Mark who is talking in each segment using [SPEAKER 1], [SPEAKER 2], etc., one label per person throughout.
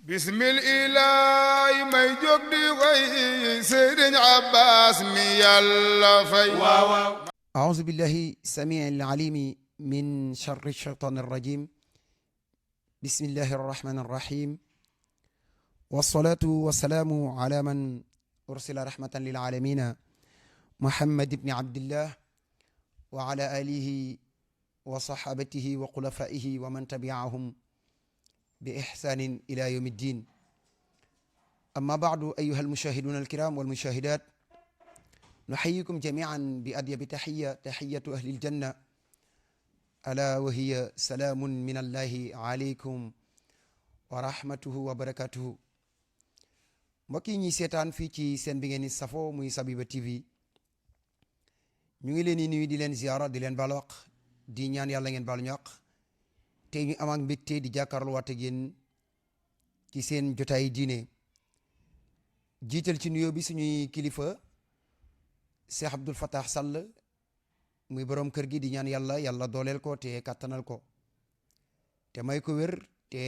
[SPEAKER 1] bismil ilaahi may jóg di way Sëriñ Abbas mi Yàlla fay waaw
[SPEAKER 2] أعوذ بالله السميع العليم من شر الشيطان الرجيم بسم الله الرحمن الرحيم والصلاة والسلام على من أرسل رحمة للعالمين محمد بن عبد الله وعلى آله وصحابته وخلفائه ومن تبعهم بإحسان إلى يوم الدين أما بعد أيها المشاهدون الكرام والمشاهدات نحييكم جميعا بأطيب تحية أهل الجنة ألا وهي سلام من الله عليكم ورحمته وبركاته mbokk yi ñuy seetaan fii ci seen bi ngeen di safoo muy Sabiba TV ñu ngi leen di nuyu di leen ziara di leen baalu àq di ñaan yàlla ngeen baalu ñu àq tey ñu am ak mbégte di jàkkaarloo waat ak yéen ci seen jotaay diine jiital ci nuyoo bi suñuy kilifa Cheikh Abdoul Fattah Sall muy borom kër gi di ñaan yàlla dooleel ko te kattanal ko te may ko wér te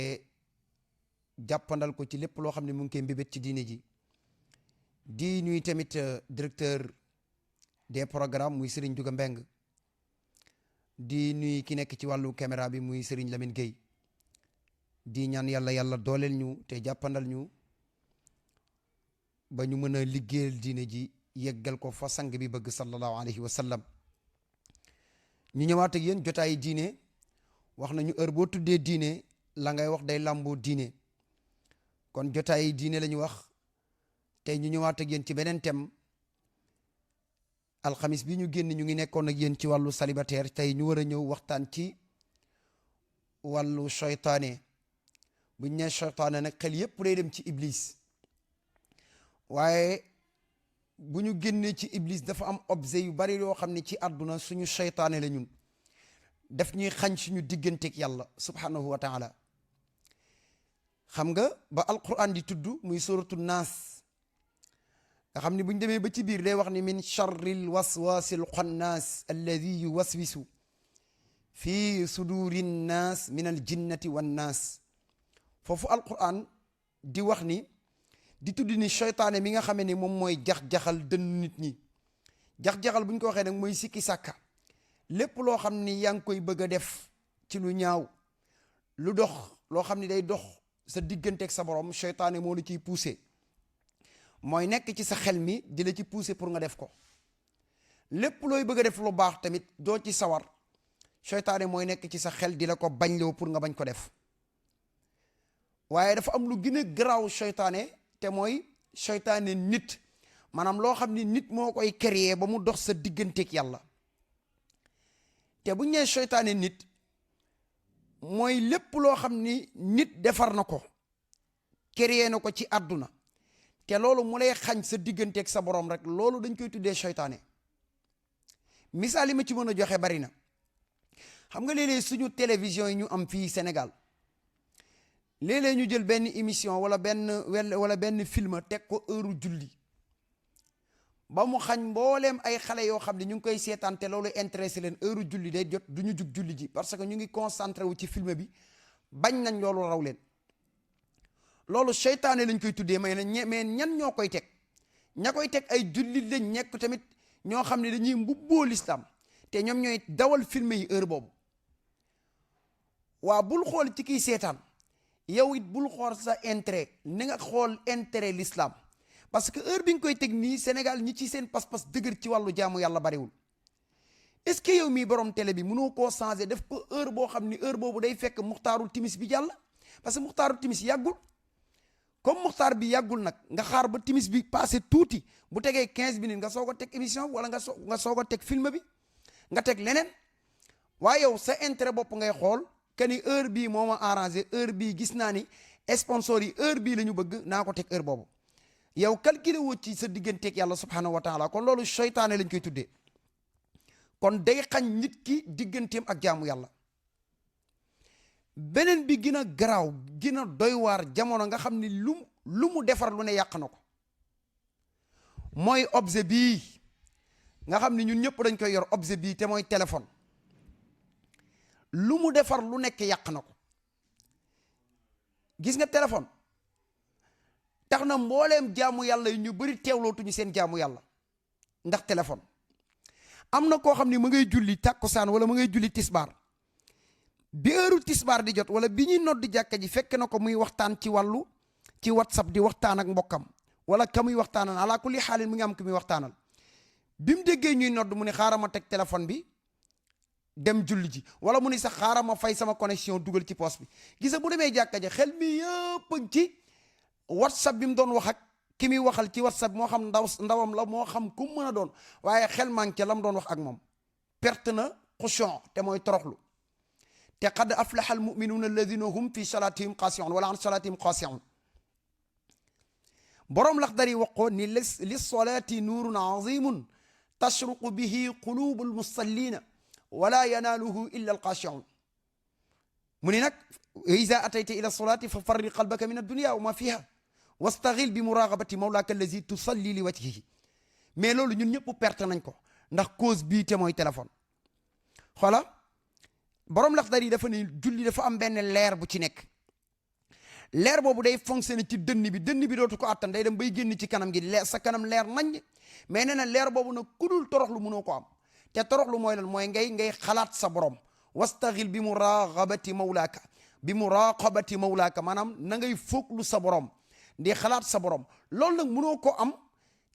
[SPEAKER 2] jàppandal ko ci lépp loo xam ne mu ngi koy mbébét ci diine ji di nuyu tamit directeur des programmes muy Serigne Douga Mbeng di nuyu ki nekk ci wàllu caméra bi muy Serigne Lamine Gueye di ñaan yàlla dooleel ñu te jàppandal ñu ba ñu mën a liggéeyal diine ji yeggal ko fa sang bi bëgg sallallahu alayhi wa sallam ñu ñëwaat ak yéen jotaayi diine wax nañu heure boo tuddee diine la ngay wax day làmboo diine kon jotaayi diine la ñu wax tey ñu ñëwaat ak yéen ci beneen thème alxamis bi ñu génn ñu ngi nekkoon ak yéen ci wàllu célibataire tey ñu war a ñëw waxtaan ci wàllu seytaane buñ ne seytaane nag xel yépp day dem ci iblis waaye bu ñu génnee ci iblis dafa am objet yu bari yoo xam ne ci àdduna suñu seytaane la ñun daf ñuy xañ suñu digganteeg yàlla subhanahu wa taala xam nga ba alquran di tudd muy suratu naas nga xam ne bu ñu demee ba ci biir day wax ni min charril waswasil xannaas alladi yuwaswisu fi suduri nnaas min al jinnati wan naas foofu alquran di wax ni di tudd ni seytaane mi nga xamee ni moom mooy jax-jaxal dënnu nit ñi jax-jaxal bu ñu ko waxee nag mooy sikki sàkka lépp loo xam ni yaa ngi koy bëgg a def ci lu ñaaw lu dox loo xam ni day dox sa digganteeg sa borom seytaane moo la ciy poussé mooy nekk ci sa xel mi di la ci poussé pour nga def ko lépp looy bëgg a def lu baax tamit doo ci sawar seytaane mooy nekk ci sa xel di la ko bañloo pour nga bañ ko def waaye dafa am lu gën a garaaw seytaane te mooy seytaane nit maanaam loo xam ni nit moo koy créer ba mu dox sa digganteeg yàlla te bu ñu nee seytaane nit mooy lépp loo xam ni nit defar na ko créer na ko ci àdduna te loolu mu lay xañ sa digganteeg sa borom rek loolu dañ koy tuddee seytaane misaal yi ma ci mën a joxe bari na xam nga léeg-léeg suñu télévision yi ñu am fii Sénégal léeg-léeg ñu jël benn émission wala benn film teg ko heure julli ba mu xañ mbooleem ay xale yoo xam ne ñu ngi koy seetaan te loolu intéressé leen heure julli day jot du ñu jug julli ji parce que ñu ngi concentré wu ci film bi bañ nañ loolu raw leen loolu seytaane lañ koy tuddee mais ñan ñoo koy teg ña koy teg ay jullit lañ nekk tamit ñoo xam ne dañuy mbubboo l'islam te ñoom ñooy dawal film yi heure boobu waa bul xool ci kiy seetaan yow it bul xool sa intérêt ni nga xool intérêt l'islam parce que heure bi nga koy teg nii Sénégal ñi ci seen pas-pas dëgër ci wàllu jaamu yàlla bariwul est-ce que yow mii borom télé bi mënoo koo changer def ko heure boo xam ni heure boobu day fekk muxtaarul timis bi jàll parce que muxtaarul timis yàggul comme muxtaar bi yàggul nag nga xaar ba timis bi passé tuuti bu tegee 15 minutes nga soog a teg émission wala nga soog a teg film bi nga teg leneen waaye yow sa intérêt bopp ngay xool que ni heure bii moo ma arrangé heure bii gis naa ni sponsor yi heure bii la ñu bëgg naa ko teg heure boobu yow calculé woo ci sa digganteeg yàlla subhanahu wa taala kon loolu seytaane lañ koy tuddee kon day xañ nit ki digganteem ak jaamu yàlla beneen bi gën a garaaw gën a doy waar jamono nga xam ni lu mu defar lu ne yàq na ko mooy objet bii nga xam ni ñun ñëpp dañ koy yor objet bii te mooy téléphone lu mu defar lu nekk yàq na ko gis nga téléphone tax na mbooleem jaamu yàlla yi ñu bëri teewlootuñu seen jaamu yàlla ndax téléphone. am na koo xam ne ma ngay julli tàkkusaan wala ma ngay julli tisbaar bi heure tisbaar di jot wala bi ñuy noddi jàkka ji fekk na ko muy waxtaan ci whatsapp di waxtaan ak mbokkam wala ka muy waxtaanal ala kulli xaalin mu ngi am ku muy waxtaanal bi mu déggee ñuy nodd mu ne xaaral ma teg téléphone bi dem julli ji wala mu ni sax xaaral ma fay sama connexion dugal ci poste bi gisa bu demee jàkka ji xel mi yëpp ci whatsapp bi mu doon wax ak ki muy waxal ci whatsapp moo xam ndawam la moo xam ku mën a doon waaye xel manqué la mu doon wax ak moom perte na xushon te mooy toroxlu te qad aflaha al muminuuna alladina hum fi salatihim xaasiun wala an salatihim xaasiun boroom Laxdari wax ko ni li solati nuurun azimun tashruqu bihi qulubu almusallina wala yanaaluhu illa alxaashiun mu ni nag iza atayta ila solati fa farri qalbaka min addunia wa ma fiha wastaghil bi muraqabati mawlaka allazi tusalli li wajhihi mais loolu ñun ñëpp perte nañ ko ndax cause bii te mooy téléphone. xoola borom Laxdari dafa ne julli dafa am benn leer bu ci nekk leer boobu day fonctionner ci dënn bi dootu ko attan day dem bay génn ci kanam gi leer sa kanam leer nañ mais nee na leer boobu nag ku dul toroxlu mënoo ko am te toroxlu mooy lan mooy ngay xalaat sa borom wastaghil bi muraqabati mawlaaka maanaam na ngay fooglu sa borom di xalaat sa borom loolu nag mënoo ko am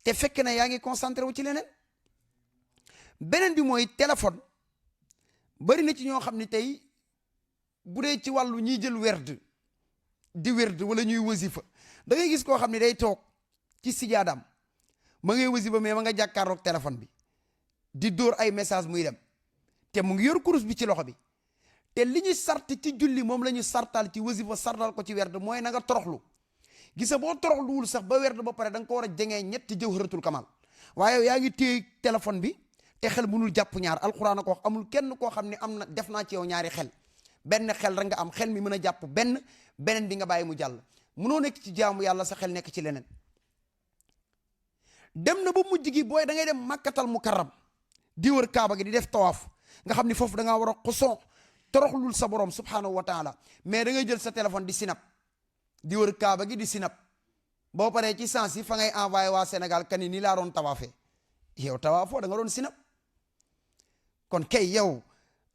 [SPEAKER 2] te fekk na yaa ngi concentré wu ci leneen. beneen bi mooy téléphone bari na ci ñoo xam ne tey bu dee ci wàllu ñiy jël werd wala ñuy wasifa da ngay gis koo xam ne day toog ci sijaadam ma ngay wasifa mais ma nga jàkkaarloog téléphone bi di dóor ay message muy dem te mu ngi yor kurus bi ci loxo bi te li ñu sart ci julli moom la ñu sartal ci wasifa sartal ko ci werd mooy na nga toroxlu gisa boo toroxluwul sax ba werd ba pare da nga ko war a jengee ñetti jawharatul kamal waaye yaa ngi téye téléphone bi te xel mënul jàpp ñaar alxuraan a ko wax amul kenn koo xam ne am na def naa ci yow ñaari xel benn xel rek nga am xel mi mën a jàpp beneen bi nga bàyyi mu jàll mënoo nekk ci jaamu yàlla sa xel nekk ci leneen. dem na ba mujj gi booy da ngay dem màkkatal mukarram di wër kaaba gi di def tawaaf nga xam ni foofu da ngaa war a xuson toroxlul sa borom subhanahu wa taala mais da ngay jël sa téléphone di sinap di wër kaaba gi di sinap boo paree ci sens yi fa ngay envoyé waa Sénégal kan ni laa doon tawaafee yow tawaafoo da nga doon sinap kon kay yow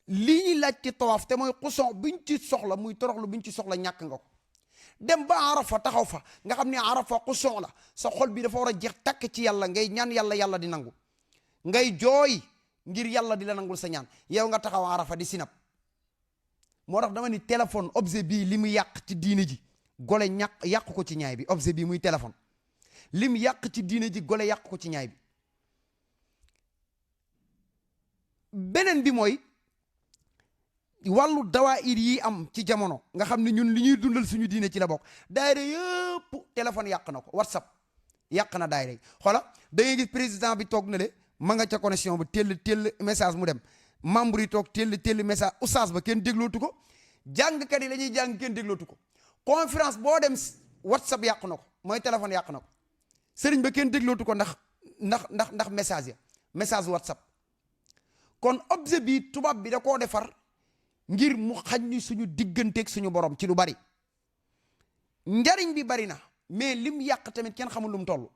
[SPEAKER 2] lii ñuy laaj ci tawaaf te mooy xuson biñ ci soxla muy toroxlu biñ ci soxla ñàkk nga ko dem ba arafa taxaw fa nga xam ne arafa xuson la sa xol bi dafa war a jeex takk ci yàlla ngay ñaan yàlla di nangu ngay jooy ngir yàlla di la nangul sa ñaan yow nga taxaw arafa di sinap moo tax dama ni téléphone objet bii li mu yàq ci diine ji gole yàq ko ci ñaay bi objet bii muy téléphone li mu yàq ci diine ji gole yàq ko ci ñaay bi beneen bi mooy wàllu dawaayir yi am ci jamono nga xam ne ñun li ñuy dundal suñu diine ci la bokk daayira yëpp téléphone yàq na ko whatsapp yàq na daayira yi xoola da ngay gis président bi toog na le ma nga ca connexion ba tell message mu dem membre yi toog tell message oustaz ba kenn déglootu ko jàngkat yi la ñuy jàng kenn déglootu ko conférence boo dem whatsapp yàq na ko mooy téléphone yàq na ko sëriñ ba kenn déglootu ko ndax message whatsapp kon objet bi tubaab bi da koo defar ngir mu xañ ni suñu digganteeg suñu borom ci lu bari njariñ bi bari na mais lim yàq tamit kenn xamul lu mu toll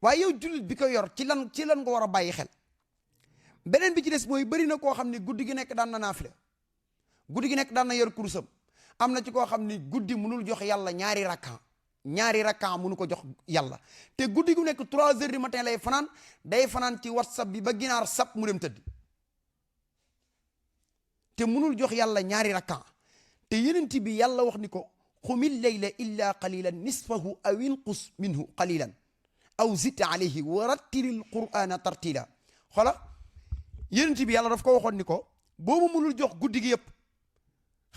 [SPEAKER 2] waaye yow jullit bi ko yor ci lan nga war a bàyyi xel beneen bi ci des mooy bari na koo xam ni guddi gi nekk daan na naafile guddi gi nekk daan na yor kurusam am na ci koo xam ni guddi mënul jox yàlla ñaari rakkan mënu ko jox yàlla te guddi gu nekk 3 heures du matin lay fanaan day fanaan ci whatsapp bi ba ginaar sap mu dem tëdd te mënul jox yàlla ñaari rakkan te yenent bi yàlla wax ni ko xumil layla illa qalilan nisfahu aw inqus minhu qalilan aw zid alayhi wa rattilil qur'ana tartila xola yenent bi yàlla daf ko waxoon ni ko boobu mënul jox guddi gi yëpp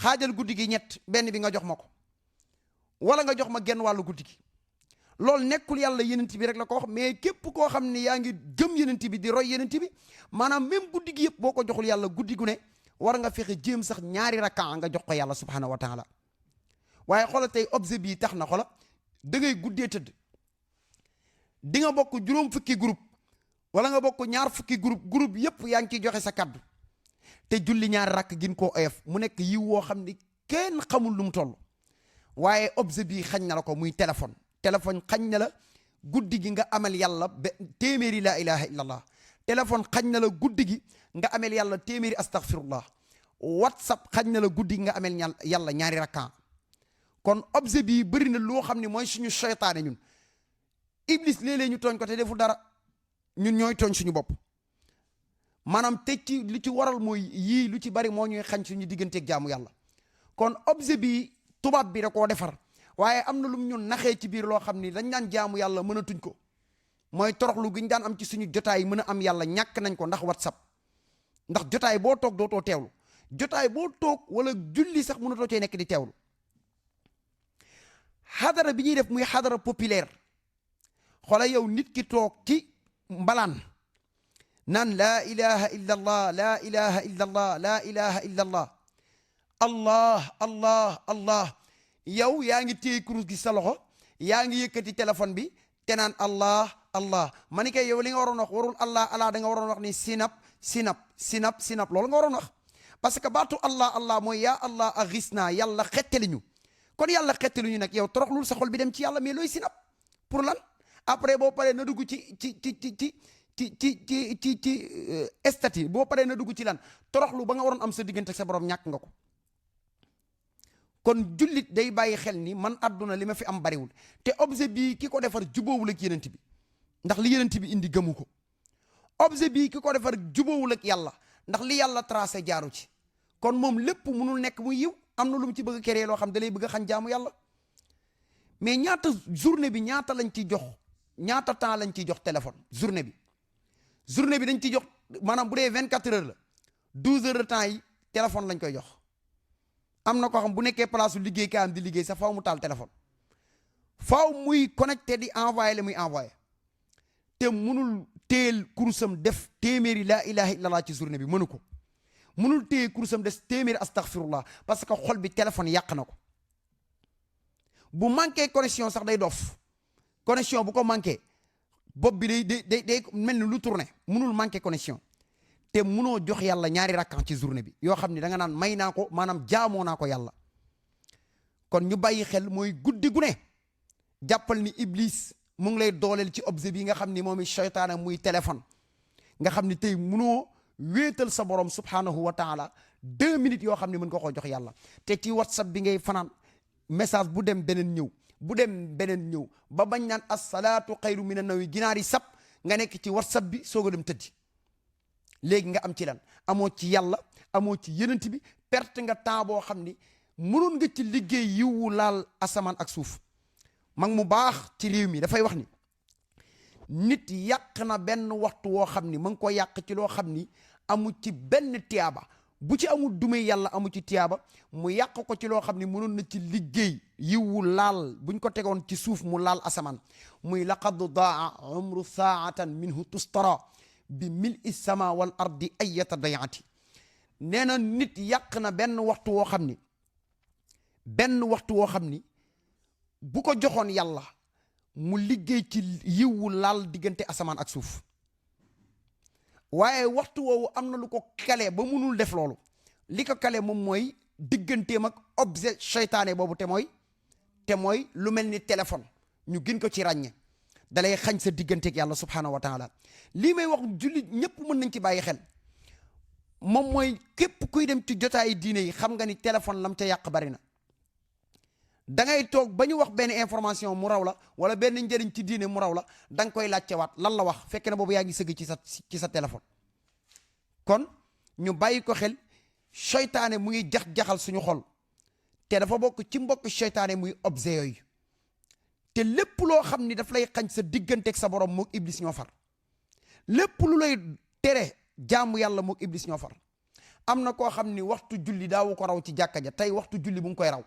[SPEAKER 2] xaajal guddi gi ñett benn bi nga jox ma ko wala nga jox ma genn wàllu guddi gi loolu nekkul yàlla yenent bi rek la ko wax mais képp koo xam ne yaa ngi gëm yenent bi di roy yenent bi maanaam même guddi gi yëpp boo ko joxul yàlla guddi gu ne war nga fexe jéem sax ñaari rakka nga jox ko yàlla subhanahu wa taala waaye xola tey objet bii tax na xola da ngay guddee tëdd di nga bokk juróom fukki groupe wala nga bokk ñaar fukki groupe yëpp yaa ngi ciy joxe sa kaddu te julli ñaari rakk gin koo oyof mu nekk yiw woo xam ni kenn xamul lu mu toll waaye objet bii xañ na la ko muy téléphone xañ na la guddi gi nga amal yàlla téeméeri laa ilaha illallah téléphone xañ na la guddi gi nga amel yàlla téeméeri astaghfirullah whatsapp xañ na la guddi gi nga amel yàlla ñaari rakkan kon objet bii bëri na loo xam ne mooy suñu seytaane ñun iblis léeg-léeg ñu tooñ ko te deful dara ñun ñooy tooñ suñu bopp maanaam te ci li ci waral mooy yii lu ci bari moo ñuy xañ suñu digganteeg jaamu yàlla kon objet bi tubaab bi da koo defar waaye am na lu ñun naxee ci biir loo xam ni dañ daan jaamu yàlla mënatuñ ko mooy toroxlu gi ñu daan am ci suñu jotaay mën a am yàlla ñàkk nañ ko ndax whatsapp ndax jotaay boo toog dootoo teewlu jotaay boo toog wala julli sax mënatoo cee nekk di teewlu xadara bi ñuy def muy xadara populaire xoola yow nit ki toog ci mbalaan naan laa ilaha illa allah laa ilaha illa allah laa ilaha illa allah allah allah allah yow yaa ngi téye kurus gi sa loxo yaa ngi yëkkati téléphone bi te naan allah allah ma ni kay yow li nga waroon wax warul allah allah da nga waroon wax ni sinap loolu nga waroon wax parce que baatu allah allah mooy yaa allah aghisna yàlla xettali ñu kon yàlla xettali ñu nag yow toroxlul sa xol bi dem ci yàlla mais looy sinap pour lan après boo paree na dugg ci estati boo paree na dugg ci lan toroxlu ba nga waroon am sa diggante ak sa borom ñàkk nga ko kon jullit day bàyyi xel ni man àdduna li ma fi am bariwul te objet bii ki ko defar jubóowul ak yenent bi ndax li yenent bi indi gëmu ko objet bii ki ko defar jubóowul ak yàlla ndax li yàlla tracé jaaru ci kon moom lépp munul nekk muy yiw am na lu mu ci bëgg a créer loo xam da lay bëgg a xañ jaamu yàlla mais ñaata journée bi ñaata lañ ciy jox ñaata temps lañ ciy jox téléphone journée bi dañ ciy jox maanaam bu dee 24 heures la 12 heures de temps yi téléphone lañ koy jox am na koo xam bu nekkee place su liggéey kaayam di liggéey sax faaw mu taal téléphone faaw muy connecté di envoyé la muy envoyé te munul téel kurusam def téeméeri laa ilaha illallah ci journée bi mënu ko munul téye kurusam def téeméeri astaghfirullah parce que xol bi téléphone yàq na ko bu manqué connexion sax day dof connexion bu ko manqué bopp bi day mel ni lu tourné munul manqué connexion te munoo jox yàlla ñaari rakkan ci journée bi yoo xam ne da nga naan may naa ko maanaam jaamoo naa ko yàlla kon ñu bàyyi xel mooy guddi gu ne jàppal ni iblis mu ngi lay dooleel ci objet bi nga xam ni moom i seytaane muy téléphone nga xam ni tey munoo wéetal sa borom subhanahu wa taala 2 minutes yoo xam ne mën nga koo jox yàlla te ci whatsapp bi ngay fanaan message bu dem beneen ñëw ba bañ naan as-salaatu xayru mina nawi ginaar yi sab nga nekk ci whatsapp bi soog a dem tëddi léegi nga am ci lan amoo ci yàlla amoo ci yenent bi perte nga temps boo xam ni mënoon nga ci liggéey yiwu laal asamaan ak suuf mag mu baax ci réew mi dafay wax ni nit yàq na benn waxtu woo xam ni ma ngi ko yàq ci loo xam ni amu ci benn tiyaaba bu ci amul dumay yàlla amu ci tiyaaba mu yàq ko ci loo xam ni mënoon na ci liggéey yiwu laal buñ ko tegoon ci suuf mu laal asamaan muy laqad daa umru saatan minhu tustara bi mil'i sama wal ardi ayata dayati nee na nit yàq na benn waxtu woo xam ni bu ko joxoon yàlla mu liggéey ci yiwu laal diggante asamaan ak suuf waaye waxtu woowu am na lu ko kale ba munul def loolu li ko kale moom mooy digganteem ak objet seytaane boobu te mooy lu mel ni téléphone ñu gën ko ci ràññe dalay xañ sa digganteeg yàlla subhanahu wa taala lii may wax jullit ñëpp mën nañ ci bàyyi xel moom mooy képp kuy dem ci jotaayi diine yi xam nga ni téléphone lam ca yàq bari na da ngay toog ba ñu wax benn information mu raw la wala benn njëriñ ci diine mu raw la da nga koy laajtewaat lan la wax fekk na boobu yaa ngi sëgg ci sa téléphone kon ñu bàyyi ko xel seytaane mu ngi jax-jaxal suñu xol te dafa bokk ci mbokk seytaane muy objet yooyu te lépp loo xam ni daf lay xañ sa digganteeg sa borom mook iblis ñoo far lépp lu lay tere jaamu yàlla mook iblis ñoo far am na koo xam ni waxtu julli daawu ko raw ci jàkka ja tey waxtu julli bu ngi koy raw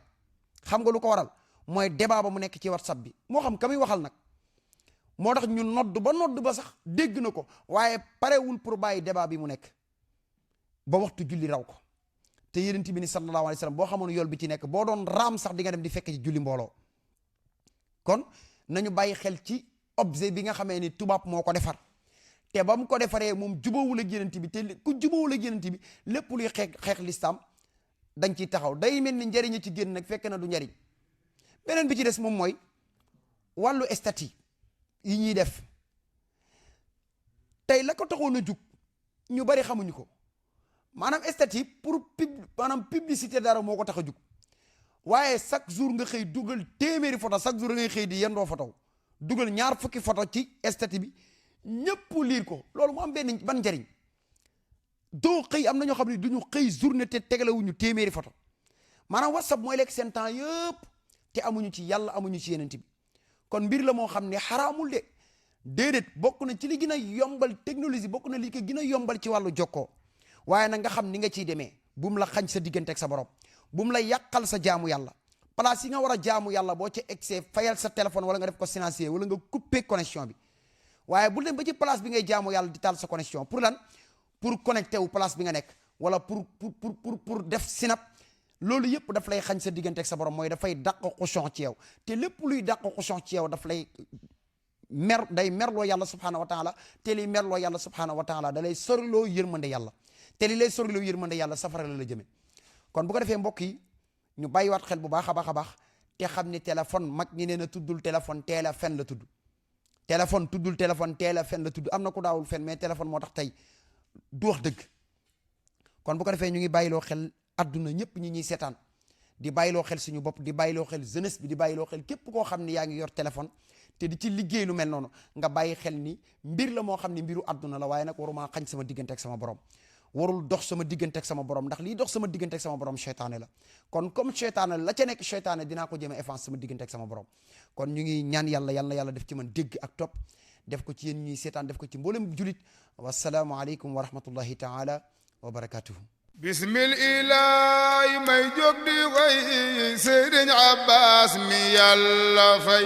[SPEAKER 2] xam nga lu ko waral mooy débat ba mu nekk ci whatsapp bi moo xam ka muy waxal nag moo tax ñu nodd ba sax dégg na ko waaye parewul pour bàyyi débat bi mu nekk ba waxtu julli raw ko te yonent bi ni sallallahu alayhi wa sallam boo xamoon yool bi ci nekk boo doon raam sax di nga dem di fekk ci julli mbooloo kon nañu bàyyi xel ci objet bi nga xamee ni tubaab moo ko defar te ba mu ko defaree moom jubawul ak yonent bi te ku jubawul ak yonent bi lépp luy xeex lislaam dañ ciy taxaw day mel ni njariñ ci génn nag fekk na du njariñ beneen bi ci des moom mooy wàllu statut yi ñuy def tey la ko taxoon a jug ñu bari xamuñu ko maanaam statut pour maanaam publicité dara moo ko tax a jug waaye chaque jour nga xëy dugal téeméeri photo chaque jour ngay xëy di yendoo photo dugal ñaar fukki photo ci statut bi ñëpp liir ko loolu mu am ban njariñ doo xëy am na ñoo xam ne du ñu xëy journée te tegalewuñu téeméeri photo maanaam WhatsApp mooy lekk seen temps yëpp te amuñu ci yàlla amuñu ci yeneen bi kon mbir la moo xam ne xaraamul de déedéet bokk na ci li gën a yombal technologie bokk na li ko gën a yombal ci wàllu jokkoo waaye nag nga xam ni nga ciy demee bu mu la xañ sa diggante ak sa borom bu mu la yàqal sa jaamu yàlla place yi nga war a jaamu yàlla boo ci egsee fayal sa téléphone wala nga def ko silencieux wala nga couper connexion bi waaye bu dem ba ci place bi ngay jaamu yàlla di taal sa connexion pour lan pour connecté wu place bi nga nekk wala pour def sinap loolu yëpp daf lay xañ sa diggante ak sa borom mooy dafay dàq xushon ci yow te lépp luy dàq xushon ci yow daf lay day merloo yàlla subhanahu wa taala te liy merloo yàlla subhanahu wa taala da lay soriloo yërmande yàlla te li lay soriloo yërmande yàlla safara la jëme kon bu ko defee mbokk yi ñu bàyyiwaat xel bu baax a baax te xam ni téléphone mag ñi nee na tuddul téléphone teel a fen la tudd téléphone tuddul téléphone teel a fen la tudd am na ku daawul fen mais téléphone moo tax tey du wax dëgg kon bu ko defee ñu ngi bàyyiloo xel adduna ñëpp ñi ñuy seetaan di bàyyiloo xel suñu bopp di bàyyiloo xel jeunesse bi di bàyyiloo xel képp koo xam ni yaa ngi yor téléphone te di ci liggéey lu mel noonu nga bàyyi xel ni mbir la moo xam ne mbiru adduna la waaye nag waruma xañ sama diggante ak sama borom warul dox sama diggante ak sama borom ndax lii dox sama diggante ak sama borom seytaane la kon comme seytaane la ca nekk seytaane dinaa ko jéem a effacer sama diggante ak sama borom kon ñu ngi ñaan yàlla def ci man dégg ak topp def ko ci yéen ñuy seetaan def ko ci mboolem julit wasalaamu aleykum wa rahmatullahi taala wa barakatuhu
[SPEAKER 1] bismillahi may jóg di way Sëriñ Abbas mi yàlla fay